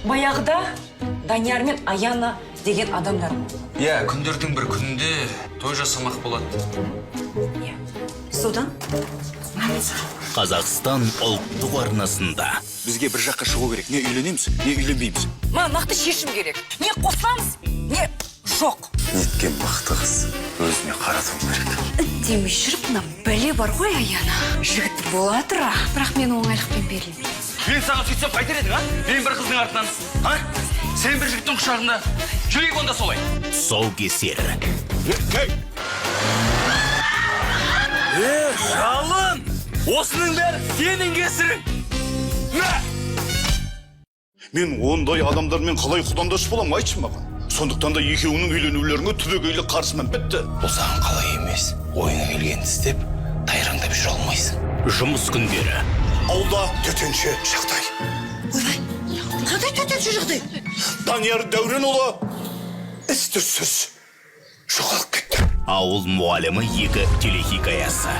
Баяғыда Данияр мен Аяна деген адамдар болды. Иә, күндердің бір күнінде той жасамақ болады. Иә. Содан Қазақстан ұлттық арнасында. Бізге бір жаққа шығу керек. Не үйленеміз, не үйленбейміз. Маған нақты шешім керек. Не қосыламыз, не жоқ. Неткен мықты қыз, өзіне қарату керек. Үндемей жүріп, мына бәле бар ғой, Аяна. Жігіт бола тұра, бірақ мен оңайлықпен берілмеймін. Мен саған сөйтсем қайтер едің, а? Мен бір қыздың артынан, а? Сен бір жігіттің құшағында. Жүрейік онда солай. Тұсаукесер. Е, жалын! Осының бәрі сенің кесірің! Мә! Мен ондай адамдармен қалай құдандас боламын, айтшы маған? Сондықтан да екеуіңнің үйленулеріңе түбегейлі қарсымын, бітті. Бұл саған қалай емес, ойыңа келгенді істеп, тайраңдап жүре алмайсың. Жұмыс күндері. Ауылда төтенше жағдай. Ойбай, қандай төтенше жағдай? Данияр Дәуренұлы із түзсіз жоғалып кетті. «Ауыл мұғалімі 2» телехикаясы.